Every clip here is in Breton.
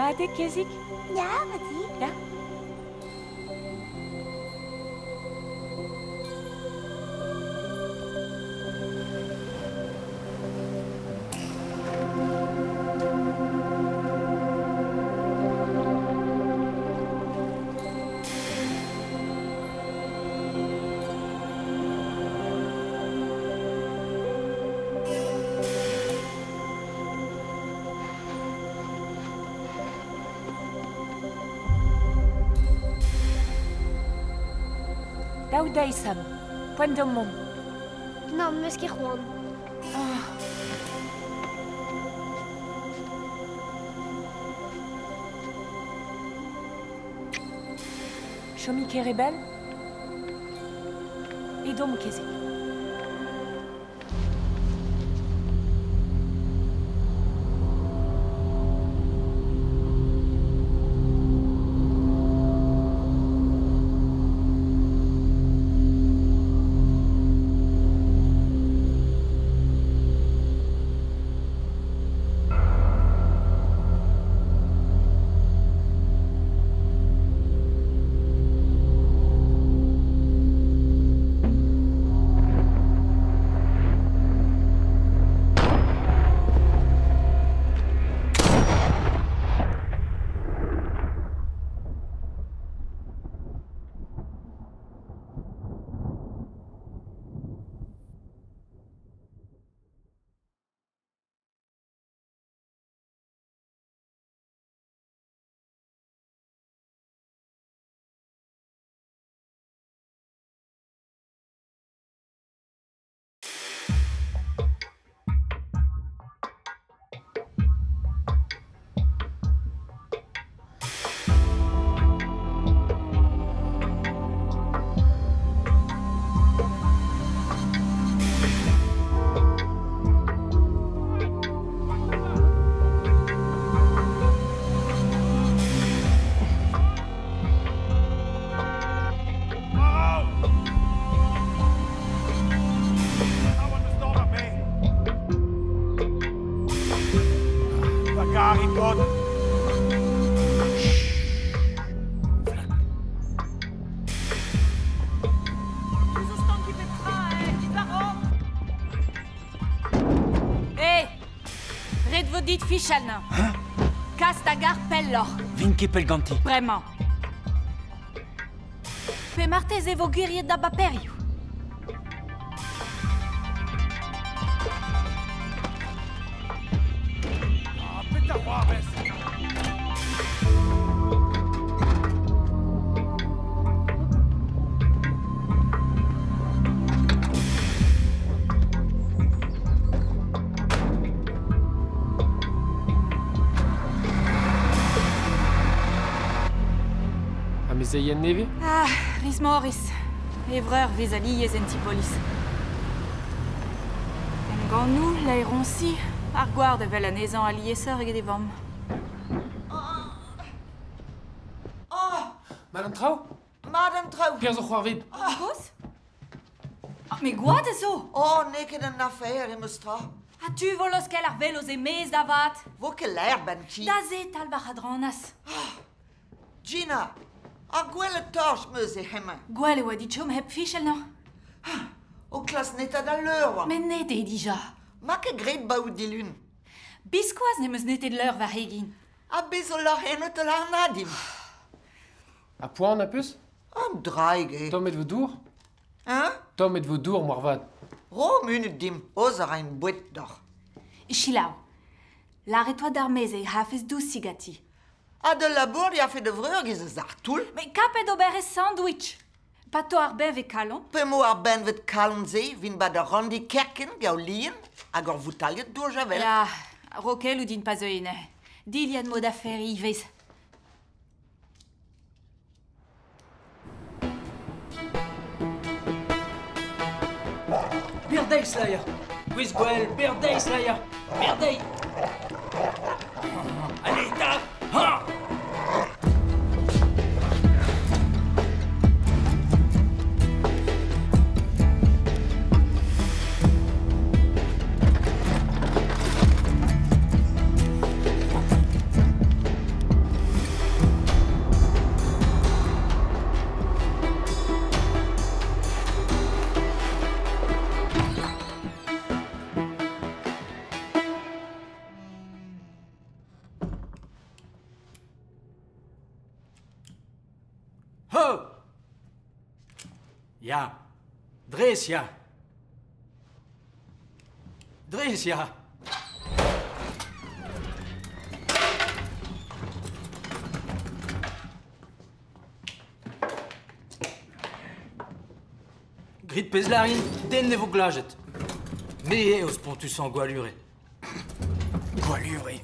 Mat eo kezig? Ya, mati. Ya. Daou deiz, Sam. Poent deomp mont. Non, 'meus ket c'hoant. Ah. Chomi Kerebel? Edomp kezeg. Ret vo dit fichal nañ. Kas da gar pelloc'h. Vin ket pell ganti. Bremañ. Pe marteze e vo gwiriet da baperioù. Ah, petra c'hoarvez? Amezeien nevez? Ah, Rhys Morris. E vreur vez alies en ti-polis. Emgannoù, laeroñsi, ar gward evel anezhañ aliesoc'h eget e vamm. Oh! Mat an traoù? Mat an traoù. Perzh zo c'hoarvezet? Kozh? Ah, met gwad a zo! Oh, n'eo ket an afer, em eus tra. Ha tu vo laoskel ar velo e-maez da vat? Vo ket laer 'benn ki. Da se tal war adranas. Gina, ar gwelet torch 'm eus e hemañ. Gwell e oa dit chom hep fichel nañ. O klas netat al leur oa. Met net eo dija. Ma ket graet baout dilun. Biskoazh n'em eus netet leur war egin. Ha bez zo loc'h eno teul ar nadim. Ha poan a peus? An draig eo. Tommet vo dour? Hein? Tommet vo dour moarvat. Ro munut dimp, oz a raimp boued deoc'h. Selaou. Lâret oa d'ar mezeg hafez dousig ganti. Ha da labour yafe da vreur giz eus ar toull. Met kapet ober e sandwich. Pa to ar benveg kalon. P'emañ ar benveg kalon-se 'vin 'ba da ranndi kerkent gaolien hag ur voutailhad dour javel. Ya, rokelloù din pa zeuin. Dilhad mod afer ivez. Birthday Slayer. Gwiz gwell, Birthday Slayer. Birthday. Allez, ta. Ha! Ya. Dres, ya. Dres, ya. Grit pezlarin, den ne vo glajet. Me eo spontus an gwallure. Gwallure.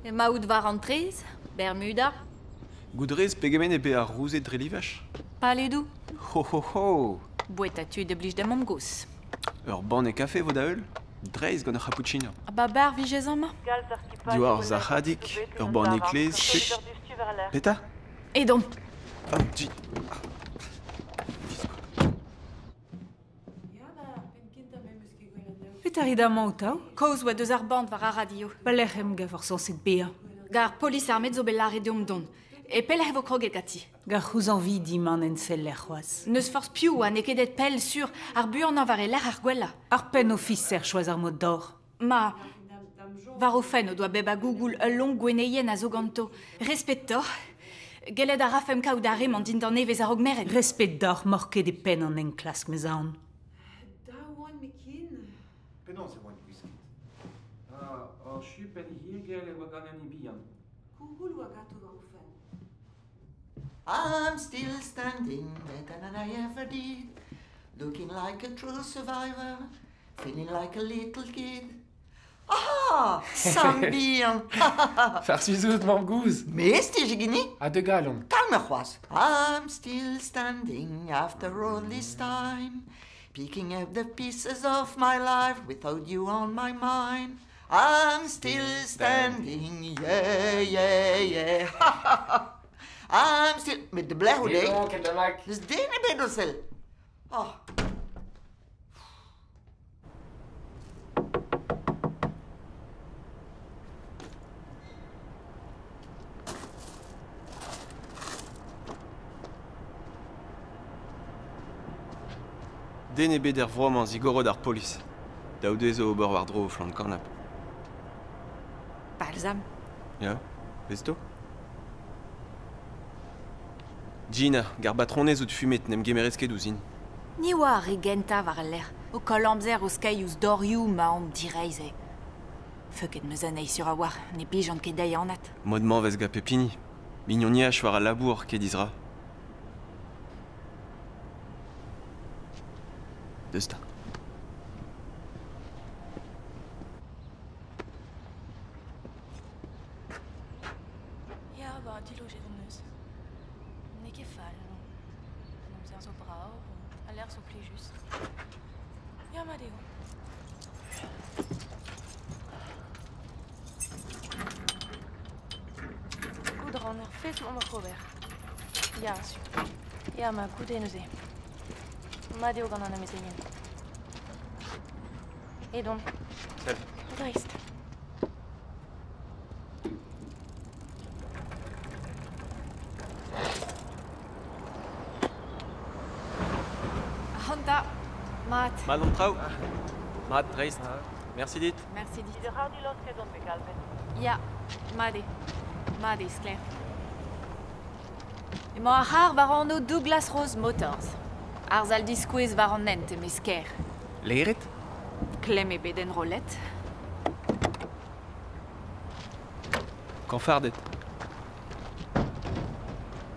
Emaout war an trez, Bermuda. Goudrez pegement e be ar rouzet dre livach? Paledou. Ho ho ho. Bouet a tu de blij da mamm goz. Ur bann e kafe vo da heul? Dreiz gant ur cappuccino. A ba bar vijez amañ? Diwar zac'hadik, ur bann e klez, suk. Peta? Edon. Ah, di. Petra rit amañ taou? Kaoz oa deus ar band war ar radio. Pelec'h em gav ar sañset bezañ. Gar polis armet zo bet lâret deomp dont. E pelec'h e vo kroget ganti? Gar c'houzañvi diman en sell c'hoazh. Neus forzh piv ha n'eo ket et pell sur ar buanañ war e lec'h ar gwellañ. Ar penn ofiser choaz ar mod d'or. Ma, war o fenn o doa bep a gougoul ul long gweneien a zo ganto. Respet doc'h. Gellet a rafemp kaout ar re-mañ dindan nevez a-raok merenn. Respet doc'h mor ket e penn an enklask meus aon. Penaos e oan gwisket? Ur chupenn hirgel e oa gant an bihan. Kougoul oa ganto war o fenn. I'm still standing better than I ever did. Looking like a true survivor. Feeling like a little kid. Ah, Sam bihan. Farsus out mamm gouz. Me stije gini? A de galon. Kalm c'hoazh. I'm still standing after all this time. Picking up the pieces of my life without you on my mind. I'm still standing, yeah, yeah, yeah. I'm still... Met de blech o de? Neus den ebet o sell. Oh. Den ebet er vro-mañ zigorod ar polis. Daou dezho ober war-dro o flant kornap. Balsam. Ya, vesto? Gina, gar batronez out fumet n'em gemerez ket ouzhin. Ni oa ar re gentañ war al lec'h. O koll amzer o skeiñ ouzh dorioù ma omp direizh eo. Feuket meus anezhi sur a-walc'h, ne blijant ket dezhi anat. Mod-mañ vez gant pep hini. Mignoniach war al labour ket dizra. Deus ta. Ya, ba, dilojet on eus. N'eo ket fall, non. An amzer zo brav, a l'air zo plijus. Ya, mat eo. Goudran ur fez mont oc'h ober. Ya, su. Ya, ma goude neuze. Mat eo gant an amezeien. Edon. Salut. Dreist. Ahanta, mat. Mat an traoù. Mat, dreist. Merci dit. Merci dit. Ya, mat eo. Mat eo, sklaer. Emañ ar c'harr war anv Douglas Rose Motors. Ar sal diskouez war an hent eme sker. Leret? Klemm ebet enrollet. Kañfardet.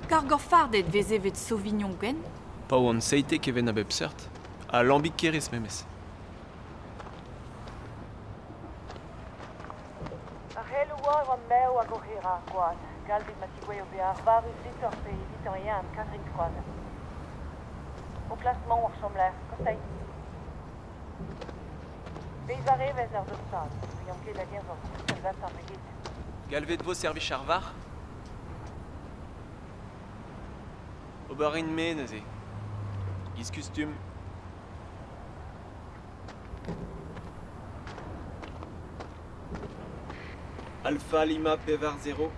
Kargorfardet vez evet Sauvignon gwenn? Pa oan seitek e ven a bep seurt. Ha lambig kerez memes. Ar c'heloù oa e oa mev hag o herañ ar gwad. Galvet ma tigouezho bezañ arvarus litr pe evitañ eo an Catherine Kroaz. O classement war chomlec'h, kostaiz. Bez ar revez ar dostad, n'ouian ket hag-eñ zo ur goustenn pe get. Galvet vo servij ar var? Ober rin me neuze. Giz kustum. Alpha Lima Pevar 0.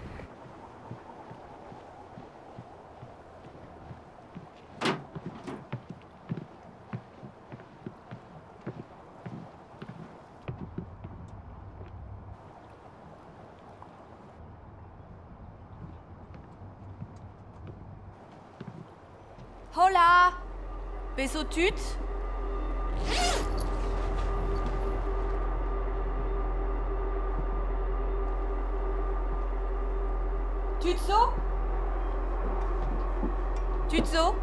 Hola! Peso tud? Tud zo? Tud zo?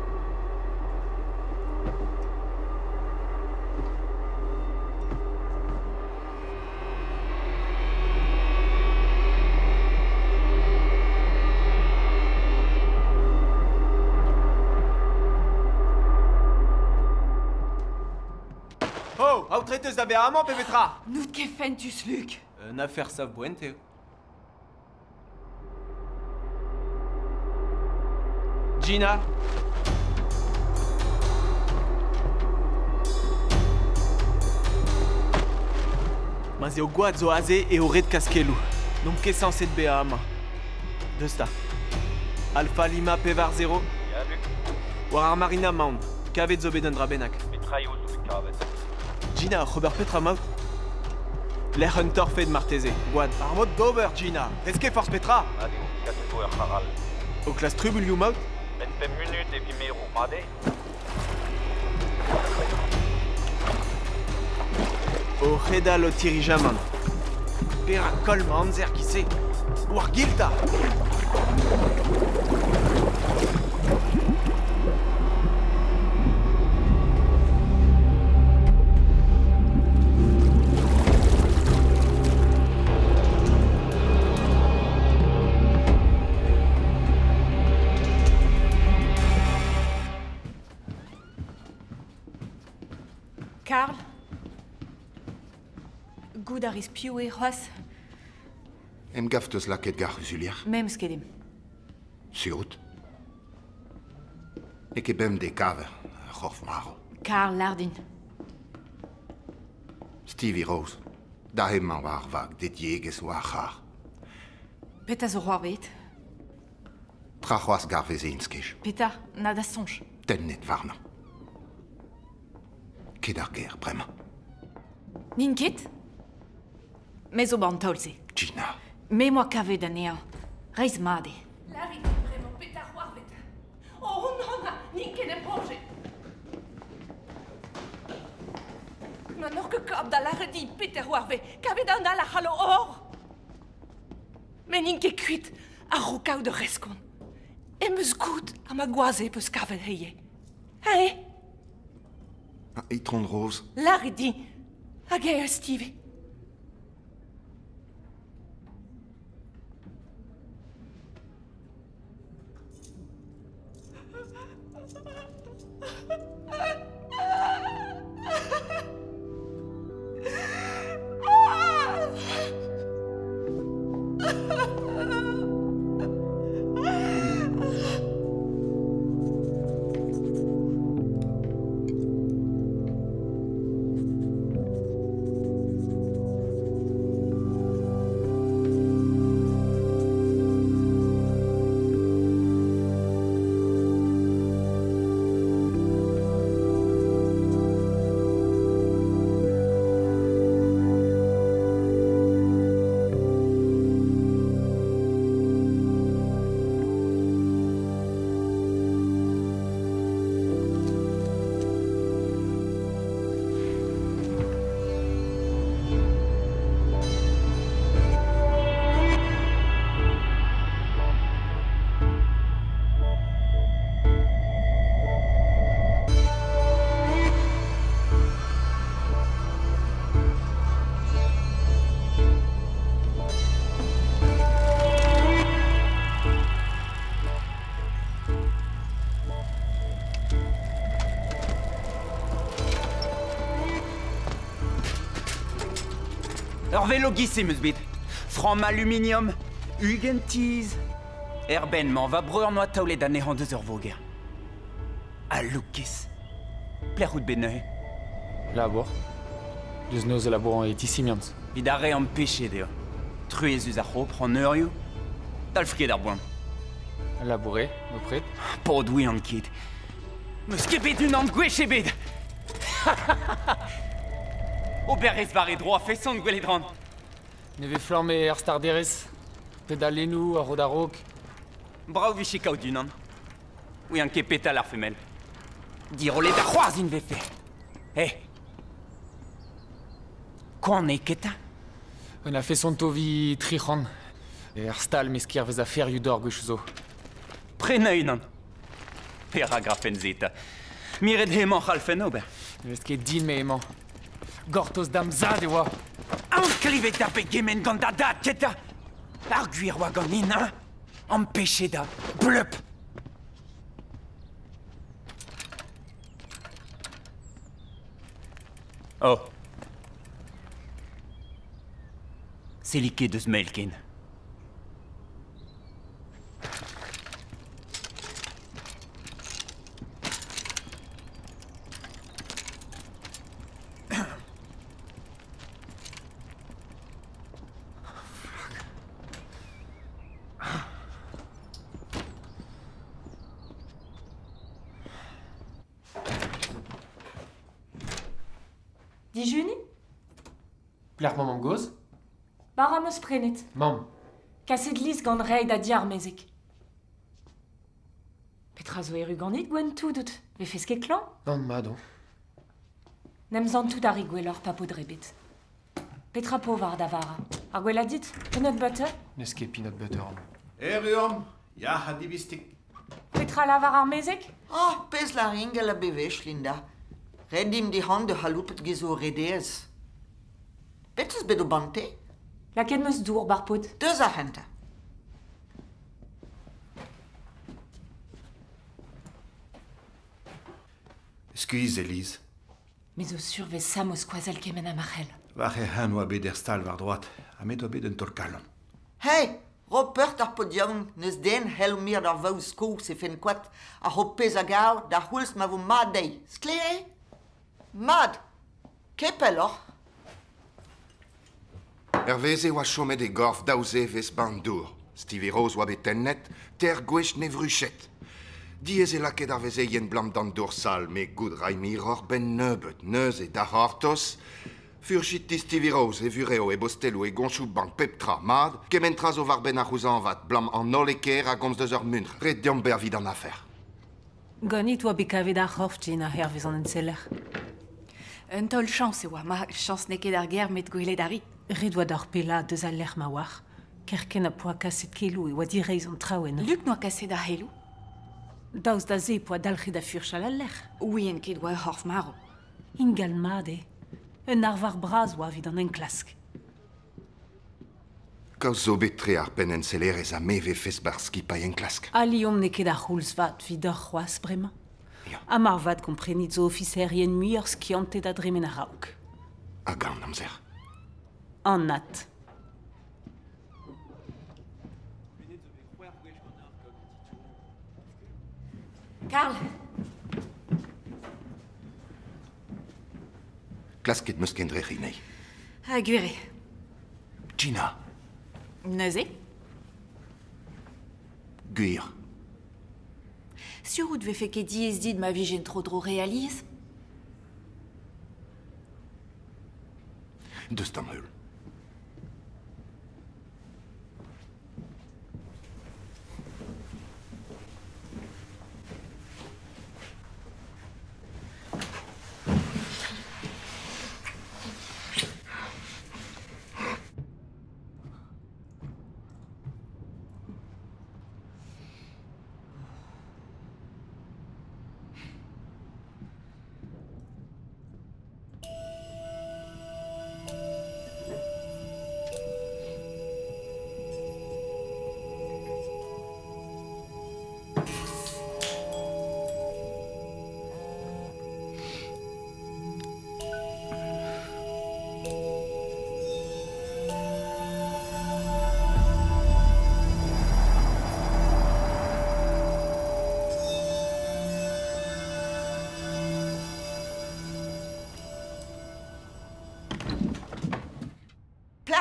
Oh, aotreteus da vezañ amañ pe petra? N'out ket fentus, Luc. Un afer sav-boent eo. Gina. Ma 'z eo gwad zo aze eo ret kaskelloù. N'omp ket sañset bezañ amañ. Deus 'ta. Alpha Lima pevar 0. Ya, Luc. War ar marina 'maon. Kavet zo bet un dra bennak. Petra eo zo bet kavet? Gina, oc'h ober petra 'maout? Lec'h un torfed marteze. Gwad. Ar mod d'ober, Gina. Rez ket forzh petra. Mat eo, kaset vo ur c'harr all. O klask trubuilhoù 'maout? Benn pemp munut e vi merour, mat eo? O c'hedal ho tirijamant. Perak koll ma amzer giz-se? War gil 'ta! Karl? Goût a rez piv eo c'hoazh? Emgav 'teus lakaet gant ar c'huzulier? Memes ket eo. Sur out? N'eo ket bemdez kaver ur c'horf marv. Karl Lardin. Stevie Rose. Da emañ war ar vag, d'e diegezh war ar c'harr. Petra zo c'hoarvezet? Tra c'hoazh garveze int skej. Petra? Na da soñj. Tennet warnañ. Ket ar gêr bremañ. N'int ket? Me zo 'ba an taol-se. Gina. Me 'moa kavet anezhañ. Reizh mat eo. Lârit din bremañ petra c'hoarvet. Oh nann, n'int ket em projet. Ma n'oc'h ket kap da lâret din petra c'hoarvez, kavet an all a c'hallo hor. Met n'int ket kuit a-raok kaout ur reskont. Em eus goût ha ma gwaz eo peus kavet hiziv. Hein? Itron Rose. Lârit din, hag eñ eus ivez. Ur velo giz em eus bet. Framm aluminium, ugent tizh. Er benn-mañ, va breur 'noa taolet anezhañ deus ur voger. Ha Lukis. Plec'h out bet neuze? Labour. Deus noz e labouran e ti Simians. Vit ar re ampechet eo. Truezus ar c'hopr an eurioù. Dalv ket ar boan. Labourer, bepred. Paotr ouian ket. N'eus ket bet unan gwech ebet. Ober rez war e dro a-feson gwelet ran. Nevez flamm eo ar starderez. Pedalennoù a ro da-raok. Brav 'vije kaout unan. Ouian ket petal ar femel. Dirollet ar c'hoarzhin 'vefe. Eh. Koant eo ket 'ta? Un a-feson tovi 300. Er stal mesker vez aferioù d'or gwech zo. Prenañ unan. Perak 'rafen se 'ta? Miret hemañ c'hallfen ober. Ne vez ket din-me emañ. Gortoz da'm zad e oa. Anklivet da begement gant da dad, ket 'ta? Ar gwir oa ganin, hein? Ampechet da bleup. Oh. Sellit ket eus mail ken. Dijuniñ? Pelec'h 'mañ mamm-gozh? Bara 'm eus prenet. Mamm. Kaset Liz gant reiñ da di ar mezeg. Petra zo erru ganit, Gwenn tout out? Vefes ket klañv? Nann, mat on. N'em santout a ri gwelloc'h pa po drebet. Petra po war da vara? Ar gwellañ dit? Peanut butter? N'eus ket peanut butter amañ. Erru omp, yac'h ha dibistig. Petra lavar ar mezeg? Ah, pezh laringell a bewech, Linda. Ret dimp dic'han da c'haloupet gezo rederez. Bet eus bet o bante? Lakaet 'm eus dour ba'r pod. Deus ar c'hentañ. Skuizh, Elise. Me zo sur 'vez Sam o skoazell kement ha ma c'hell. War he c'hein oa bet er stal war droad, ha me doa bet un taol-kalon. Hey, ro peoc'h d'ar paotr yaouank, n'eus den c'hello miret ar vaouez kozh he fenn-koad a ro pezh a gav d'ar c'houlz ma vo mat dezhi. Sklaer eo? Mat! Ket pelloc'h. Herveze e oa chomet e gorf daou zevezh 'ba 'n dour. Stevie Rose oa bet tennet, teir gwech 'ne vruched. Diaes eo lakaet ar vezeien 'blam d'an dour sall met goût 'ray miroc'h 'benn nebeut. Neuze, da c'hortoz, furchit ti Stevie Rose, e vurev, e bosteloù, e goñchoù-bank, pep tra. Mat, kement tra zo war-benn ar c'houzañvat 'blam an holl e kêr a gomz deus ur muntr. Ret deomp bezañ 'vit an afer. Ganit oa bet kavet ar c'horf, Gina, hervez an enseller. Un taol chañs e oa, ma chañs n'eo ket ar ger met gwelet a ri. Ret oa d'ar pellaat deus al lec'h ma oac'h. Kerkent ha poa kaset keloù e oa direizh an traoù eno. Luc n'oa kaset ar c'heloù. Daoust da se poa dalc'het da furchal al lec'h. Ouien ket oa ur c'horf marv. Ingal mat eo. Un arvar bras oa evit an enklask. Kaoz zo bet tre ar penn-ensellerez ha me 'vefes 'barzh skipailh enklask. Ali omp n'eo ket ar c'houlz vat 'vidoc'h c'hoazh bremañ. Ha marvat komprenit zo ofiserien muioc'h skiantet a dremen a-raok. Hag an amzer. Anat. Karl! Klasket 'm eus kendrec'hiñ anezhi. Ha gwir eo. Gina. Neuze? Gwir. Sur out 'vefe ket diaes dit ma vijen tro-dro re alies? Deus d'am heul.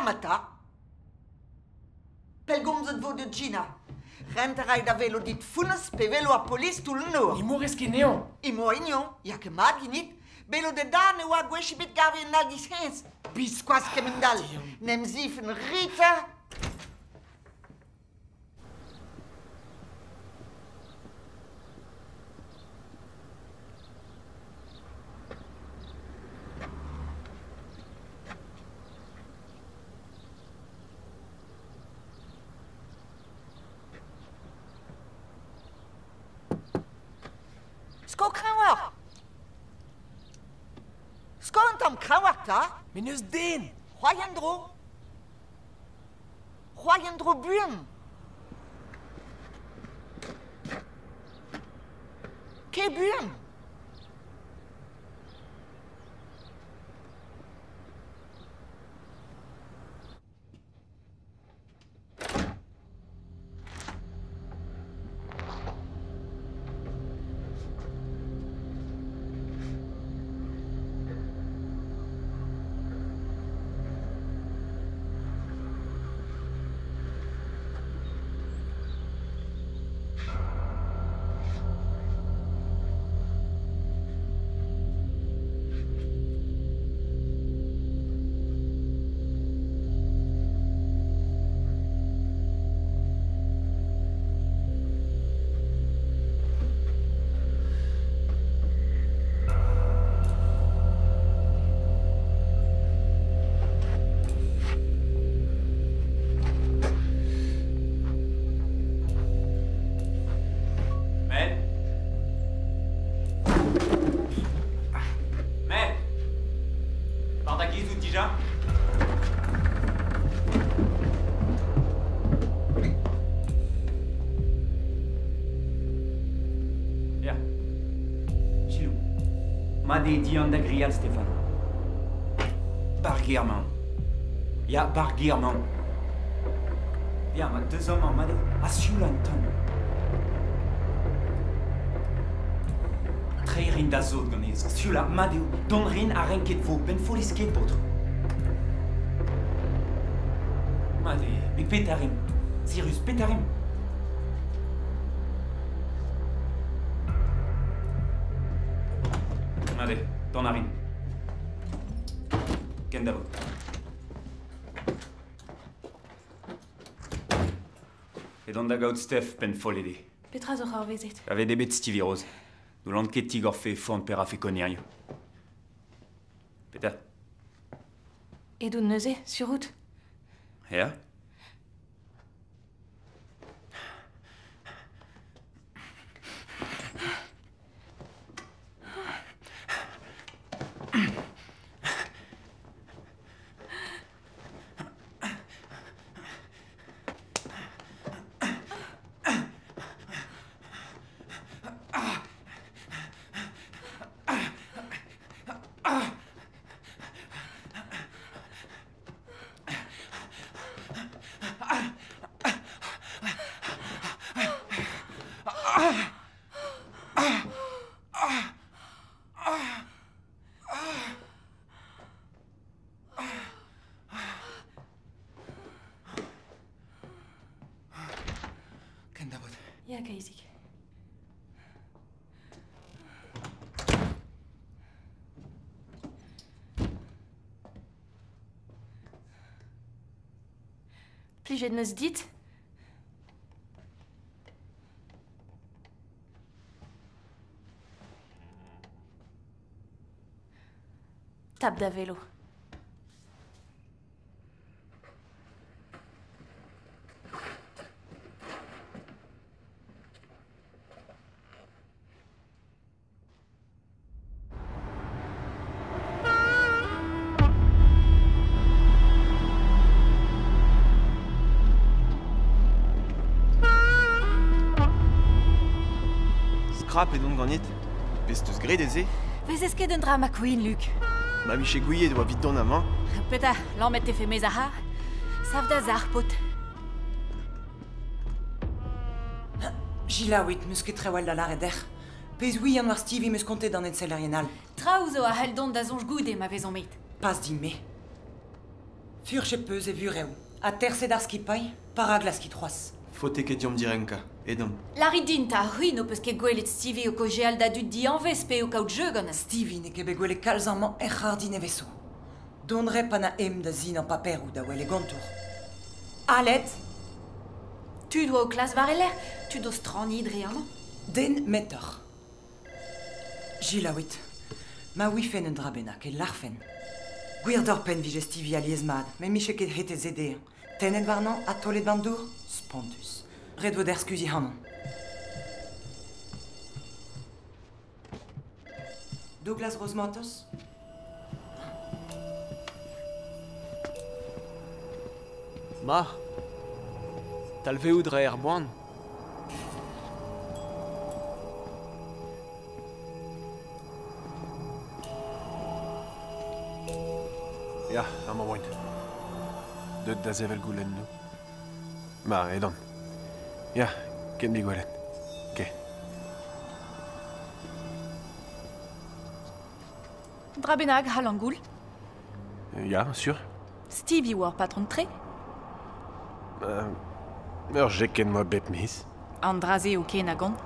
mata. Pellgomzet vo de Gina. Rent a ray da velo dit founes pe velo a polis toull an nor. Imourez ket anezhañ. Emañ eno, ya ket mat ganit. Belo de da ne oa gwech ebet gave en all giz Biskoazh kemend-all. N'em zifen Rita. Sko kreñvoc'h. Sko un tamm kreñvoc'h 'ta. Met n'eus den. C'hoari en-dro. C'hoari en-dro buan. Ket buan. Men? Men? Par da giz out dija? Ya. Chilou. Mat eo dihan da grial, Stéphane. Bar gêr 'maon. Ya, bar gêr 'maon. Ya, ma deus amañ, mat eo. Ha sioul an tamm. Treiñ 'rin da sot ganez. Sioul ha mat eo. Dont 'rin ha renket 'vo. Pennfolez ket, paotr. Mat eo. Met petra 'rimp? Sirius, petra 'rimp? Mat eo. Dont a rin. Kendavo. Edon da gaout Steph, pennfollet eo. Petra zo c'hoarvezet? Kavet eo bet Stevie Rose. N'houlan ket tigorfe forn pe rafe konirioù. Petra? Edon neuze, sur out? Ya? Kendavot. Ya, Kaizig. Plijet 'neus dit? Tap da velo. Skrap edon ganit. Pezh 'teus graet aze? Vezez ket un dra McQueen, Luc. Ma vije gouiet e oa 'vit dont amañ. Petra, lammet tefe 'maez ar c'harr? Sav da sac'h, paotr. Jilaouit, 'meus ket trawal da lâret dec'h. Pezh 'ouian war Stevie 'meus kontet d'an ensellerien all. Traoù zo a c'hell dont da soñj goude ma vezomp aet. Pas din-me. Furchet peus e vurev. A terset ar skipailh, para glaskit c'hoazh. Faote ket deomp direnkañ, edon. Lârit din 'ta, c'hwi n'ho peus ket gwelet Stevie o kaozeal da dud dianvez pe o kaout jeu gant. Stevie n'eo ket bet gwelet kalz amañ er c'harrdi nevez zo. Dont 'rae pa na aemp da sinañ paperoù da wel e gontour. Alet! Tud 'oa o klask war e lerc'h, tud o straniñ dre amañ. Den 'metoc'h. Selaouit. Ma ouifen un dra bennak e lârfen. Gwir d'hor penn 'vije Stevie alies-mat, met 'mije ket hetet se dezhañ. Tennet warnañ ha taolet 'ba'n dour? Spontus. Ret 'vo deoc'h skuizhiñ ac'hanon. Douglas Rosmatos? Ma! Talvezout 'rae ar boan. Ya, amañ 'oaint. Deut da sevel goulennoù. Ma, edon. Ya, ken bet gwelet. Ke. Dra bennak c'hallan goul. Ya, sur. Stevie oa ur patron tre. Ur jekenn 'moa bep miz. An dra-se eo ken a gont.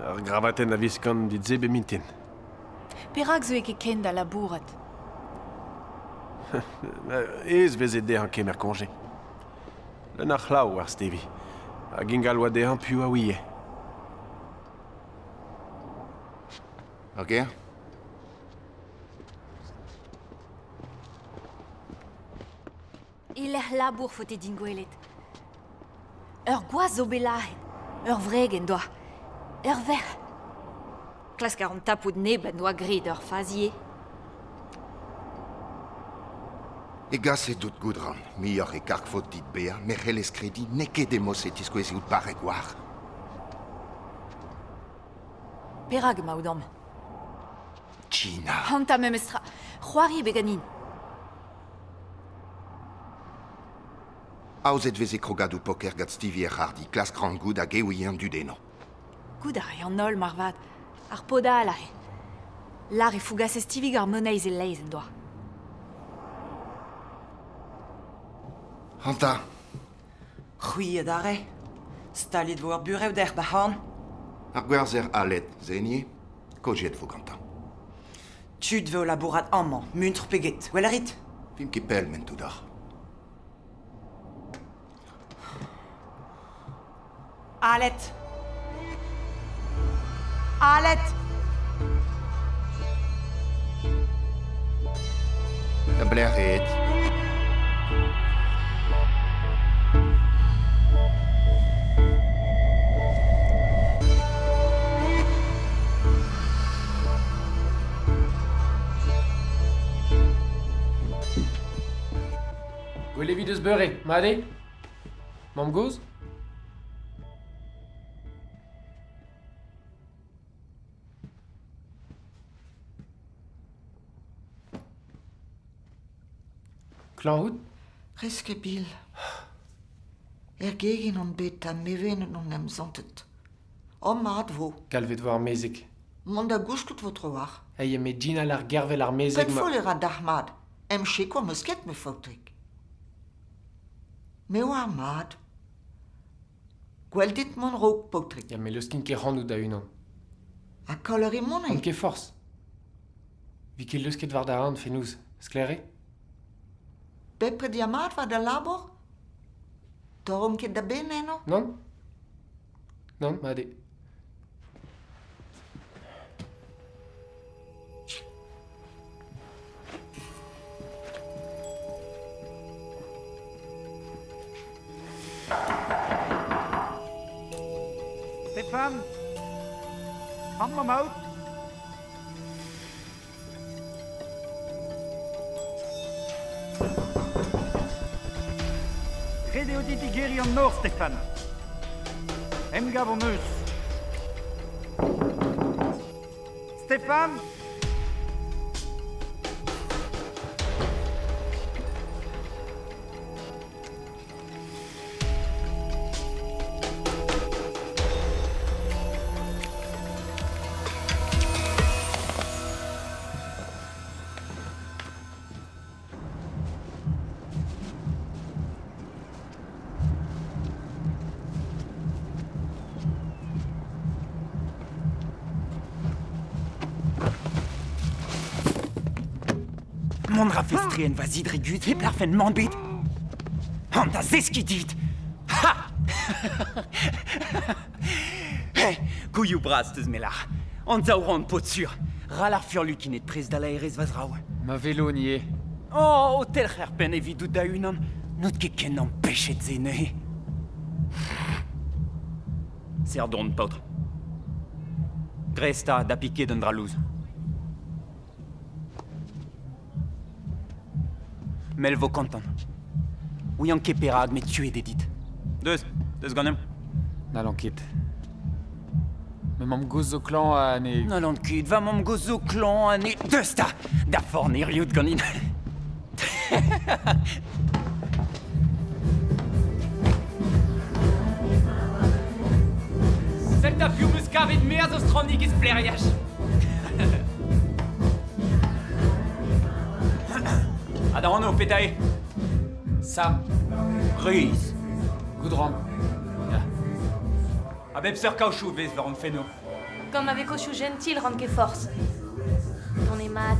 Ar gravatenn a viskan dit-se bep mintin. Perak 'zeue ket ken da labourat? Aes 'veze dezhañ kemer koñje. Leun a c'hlav war Stevie. Hag ingal 'oa dezhañ piv a ouie. Ar gêr? E-lec'h labour 'faote din gwelet. Ur gwaz zo bet lazhet. Ur wreg en doa. Ur verc'h. Klask a ran tapout neb en doa graet ur fazi eo. E gaset out goudran, muioc'h e kargfot dit bezañ, me c'hellez krediñ n'eo ket emos e tiskouezi out barrek war. Perak emaout amañ? Gina. Ac'hanta memestra, c'hoari ebet ganin. Aozet 'veze krogadoù poker gant Stevie er c'harrdi, klask 'ran goût hag e ouie an dud eno. Goût a rae an holl moarvat, ar paotr all aze. Lâr e fougase Stevie gant ar moneiz e-leizh en doa. Ac'hanta. C'hwi adarre? Staliet 'vo ur burev dec'h 'ba c'horn? Ar gwerzher Aled, Zenier, kaozeet 'vo gantañ. Tud 'vo o labourat amañ, muntr pe get. Gwell a rit? Vimp ket pell, m'en tou deoc'h. Alet! Alet! Da belec'h eo aet? Gwell evit eus beure, mat eo? Mamm-gozh? Klañv out? Rez ket bil. Er gegin on bet ha mevenet on em santet. Oh, mat 'vo. Galvet 'vo ar mezeg. Mont da gousket 'vo tro-walc'h. Eñ eme Gina ar gervel ar mezeg Pet ma... foll e ra dalc'hmat. Em sikour 'm eus ket, me faotrig. Me 'oar mat. Gwell dit mont 'raok, paotrig. Ya, me leuskin ket ac'hanout da-unan. Ha koll a ri mont N'on ket forzh. Vi ket leusket war da anv fenoz, sklaer eo? Bepred ya mat war da labour? Torromp ket da benn eno? Nann. Nann, mat eo. Stefan Amañ 'maout? Ret eo dit digeriñ an nor, Stefan. Emgav hon eus. Stefan Mont ra festre en va zidre gud hep larfen man bet. An da zeski dit. Ha! Hey, gouioù bras deus melar. An zaouran pot sur. Ral ar furlukin et prez da laerez va zraou. Ma velo nie. Oh, o telc'her pen evidout da unan. N'out ket ken empechet ze neuze. Ser dorn paotr. Gresta da piket d'un dralouz. Mel vo kantan. Ouian ket perag met tuet edit. Deus, deus ganem. N'allan ket. Ma mamm goz zo klañv ha ne... N'allan ket, va mamm goz zo klañv ha ne... Deus ta! Da forn eriout ganin. Sell da piv 'meus kavet me a zo stranig e spleriaj. Ha da anv, petra eo? Sam. Ruiz. Goudran. Ya. A bep seurt kaochoù 'vez war hon fennoù. Gant ma vez kaochoù jentil ran ket forzh. Donemat.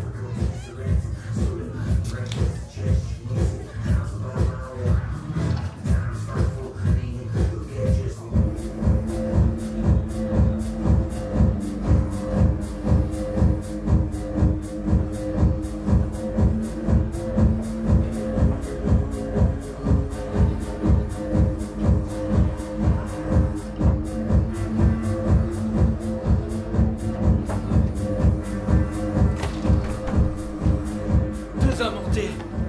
Deus amañ te.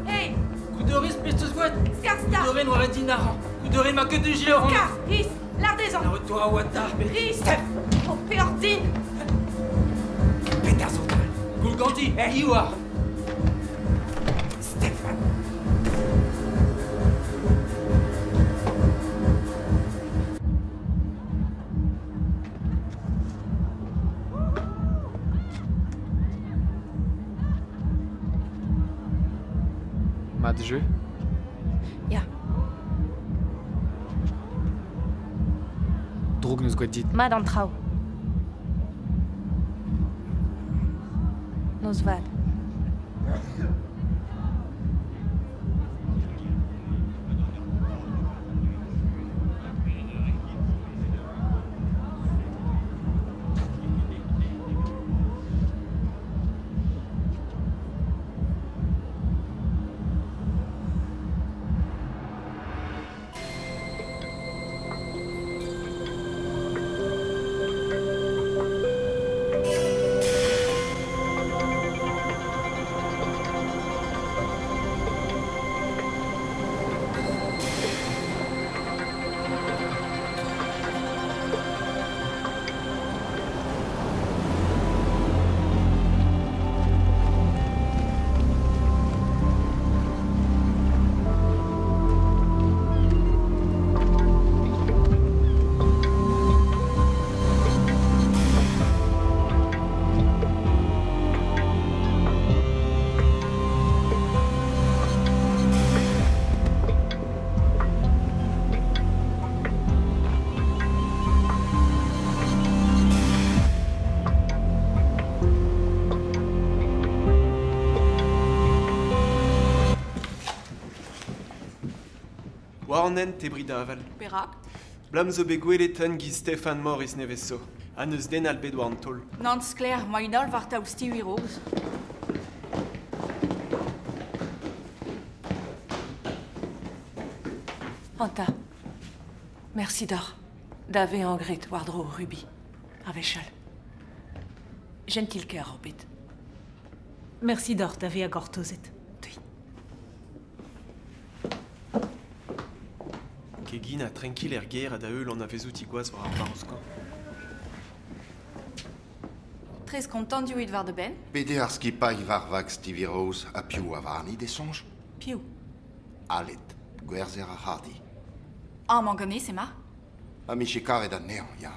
Hey! Goudorez pezh teus gwad? Skarzh ta! Goudorez noa ret din arc'hant. Goudorez ma ket du gilor. Skarzh, Rhys, lar dezhañ. Na toa oa tar bet. Rhys! O peoc'h din! Petra zo dal? Goul ganti, hi oar. Stefan. Mat jeu? Ya. Droug neus gwad dit. Mat an traoù. Noz vat. War an hent tebri da aval. Perak? Blam zo bet gwelet un giz Stefan Morris nevez zo. Ha n'eus den all bet war an taol. Nann sklaer, 'maint holl war taol Stevie Rose. Anta, mersi deoc'h da vezañ graet war-dro Ruby, a wechall. Jentil-kaer oc'h bet. Mersi deoc'h da vezañ gortozet. Kegin ha trankil er gêr ha da heul anavezout he gwaz war ar barroskañ. Tres kontant diouzhit war da benn? Bet eo ar skipailh war vag Stevie Rose ha piv a warni d'e soñj? Piv? Aled, gwerzher ar c'harrdi. Amañ ganez emañ? Ha 'mije karet anezhañ, ya.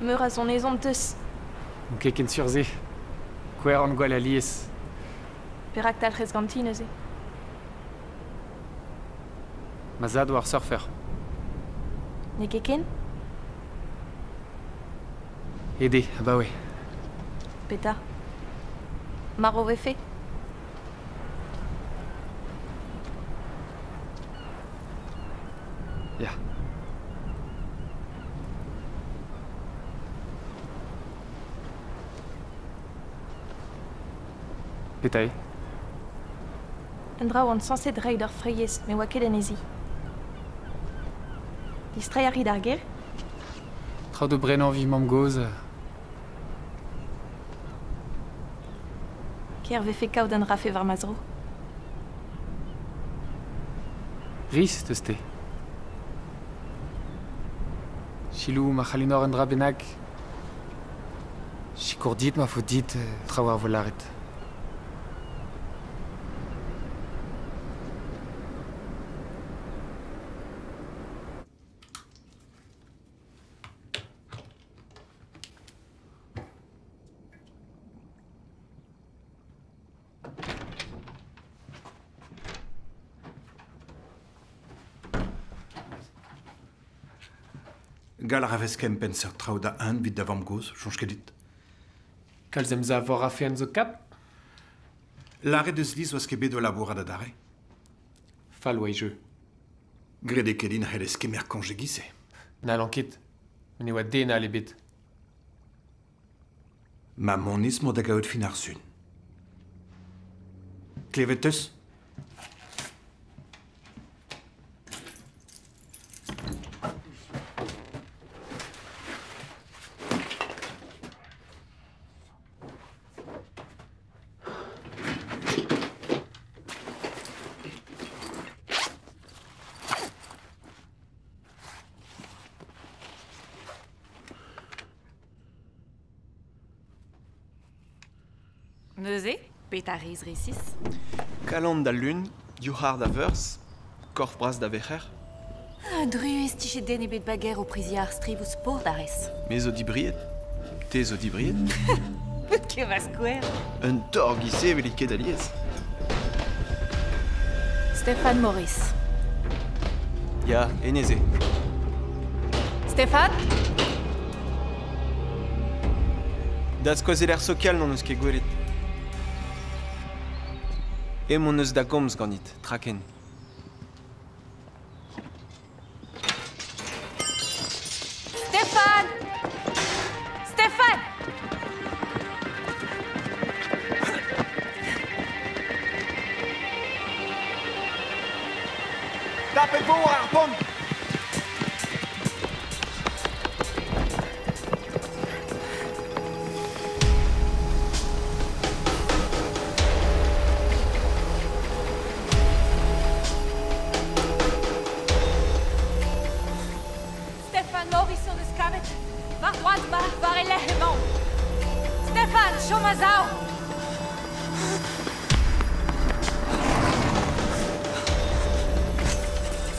Meur a zonezon 'teus. N'on ket ken sur se. Kouer on gwall alies. Perak talc'hez ganti neuze? Ma zad oa ur surfer. N'eo ket ken? Aet eo, abaoe. Petra? Marv 'vefe? Ya. Petra eo? Un dra oan sañset reiñ d'ur freiez met 'oa ket en he zi. Distreiñ a ri d'ar gêr? Traoù da brenañ evit mamm-gozh. Ker 'vefe kaout un rafe war ma zro. Riz 'teus-te? Selaou ma c'hallin ober un dra bennak. Sikour dit ma faot dit traoù a vo lâret. Gall a rafes kempenn seurt traoù da eñ evit da vamm-gozh, soñj ket dit? Kalz emsavoc'h a fenn zo kap? Lâret eus Liz 'oas ket bet o labourat adarre. Fall oa e jeu. Graet eo ket din c'hellez kemer koñje 'giz-se. N'hallan ket. Met ne oa den all ebet. Ma moniz 'mañ da gaout fin ar sun. Klevet 'teus? Neuze, petra rez resis? Kalon da Lun, divc'har da Veurzh, korf bras da Verc'her. Un druez 'tije den ebet bager o priziañ ar strivoù sport a rez. Me zo dibriet. Te zo dibriet. Ket va skouer. Un torr giz-se 'welit ket alies. Stéphane Maurice. Ya, hennezh eo. Stéphane? Da skoazeller sokial n'hon eus ket gwelet. Emaon eus da gomz ganit, traken. Stéphane! Stéphane! Tapet vo war ar pont! Stefan Morrison eus kavet. War droad ma, war e lec'h emañ. Stefan, chom a-sav!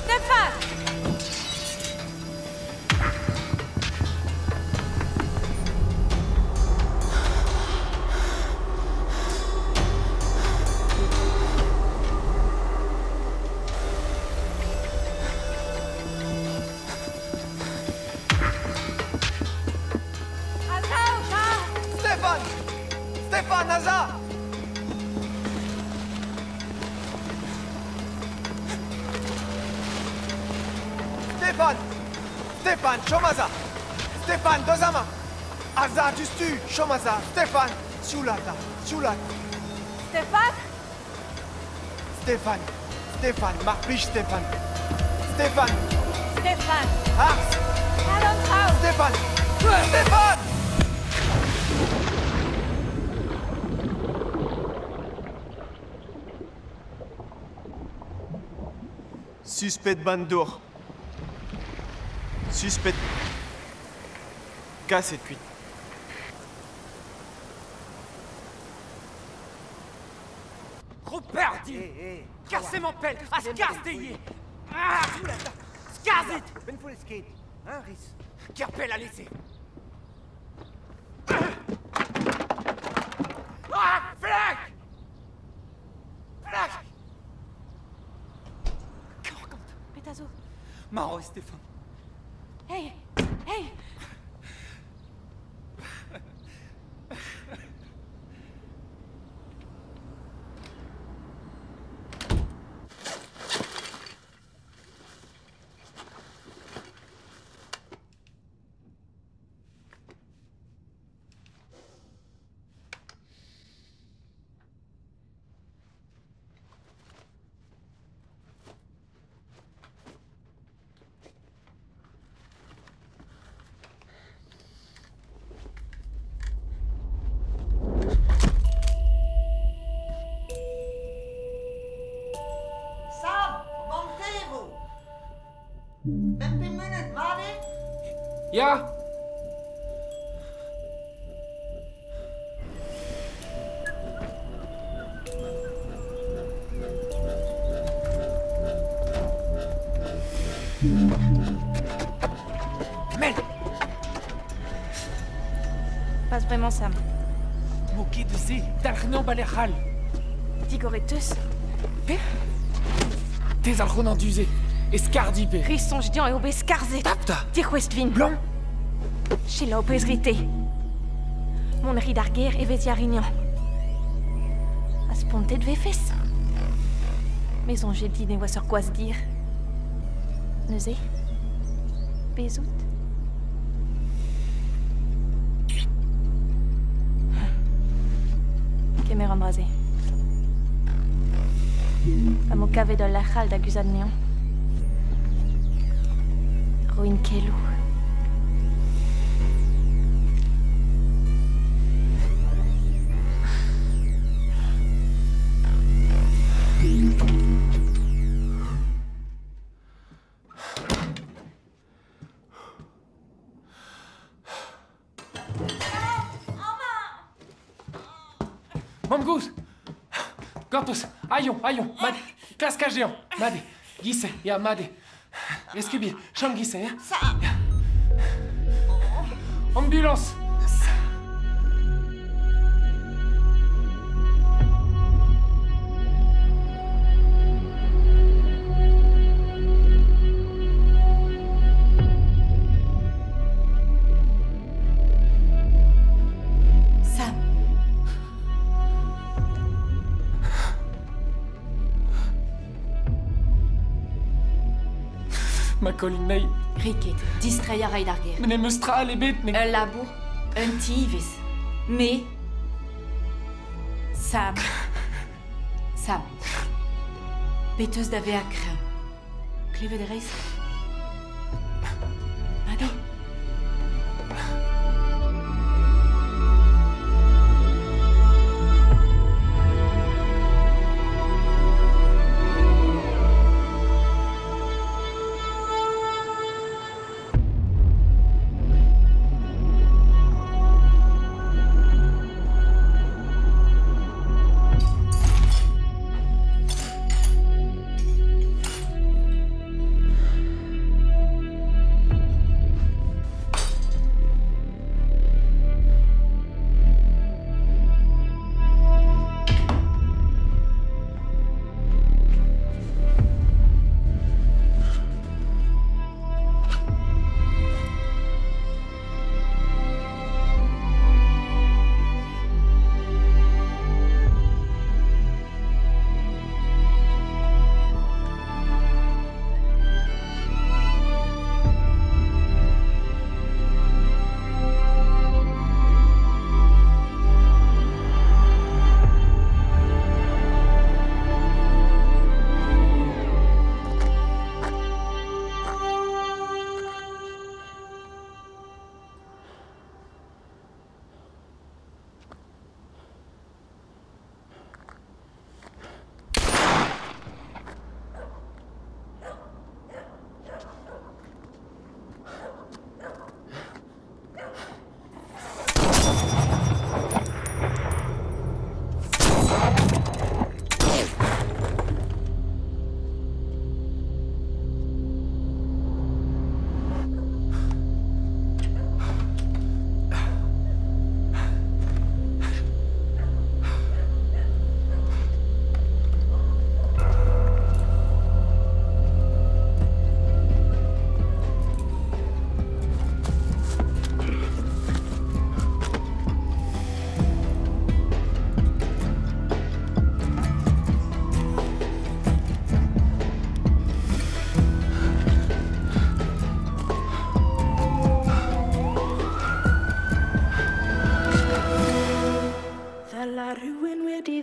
Stefan! A-sav, 'ta! Stefan! Stefan, Aza! Stefan! Stefan, chom aza! Stefan, deus amañ! Aza, diouzhtu! Chom aza! Stefan! Sioula 'ta! Sioula! Stefan? Stefan! Stefan, mar plij, Stefan! Stefan! Stefan! Harz! Kalon traoù! Stefan! Stefan! Suspet 'ban dour. Suspet. Kaset kuit. Robert dit Kaset mañ pell ha skarzh dezhi Ah Skarzhit Ben follez ket, hein, Rhys? Ker pell alese Ah Flak! Maro, Stéphane. Hey! Hey! Ya! Mel! Pas vraiment Sam. Moquet de zé, dalc'hnañ balec'hal. Digoreteus. Pe? Tez al c'hon an duze. Eskardi pe. Risonj dian eo bet skarzhet. Tapta! Dic'houest vin. Blanc! Selaou pezh rite. Mont rit ar ger evezh yarignan. A spontet vefes. Me soñje dit ne oa seurt gwaz dir. Neuze? Bezout? Kemer an dra-se. Pa m'ho kavet ul lec'h all da guzhat anezhañ. Roin keloù. Mamm-gozh! Gortoz! Aion, aion, mat, klask azeañ, mat eo, giz-se, ya, mat eo. Eskibi, chom giz-se, ya. Ambulance! Sam! Ma Colin Ney. Riket, distreiñ a ray d'ar gêr. Ne meus tra all ebet, ne... Ul labour, un ti ivez. Me... Sam. Sam. Bet eus da vezañ kreñv. Klevet a rez? Mat eo.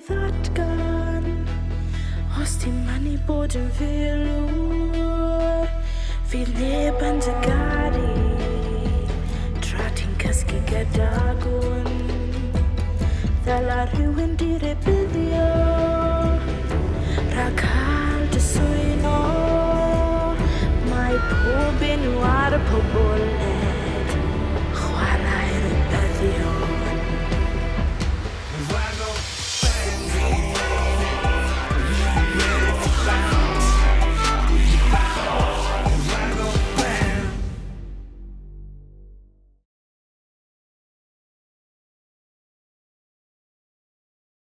ddatgan Os ti'n mynnu bod yn filwr Fydd neb yn dy garu Tra ti'n cysgu gyda gwn Ddela rhywun di rybuddio Rhag cael dy swyno Mae pob enw ar y pobl.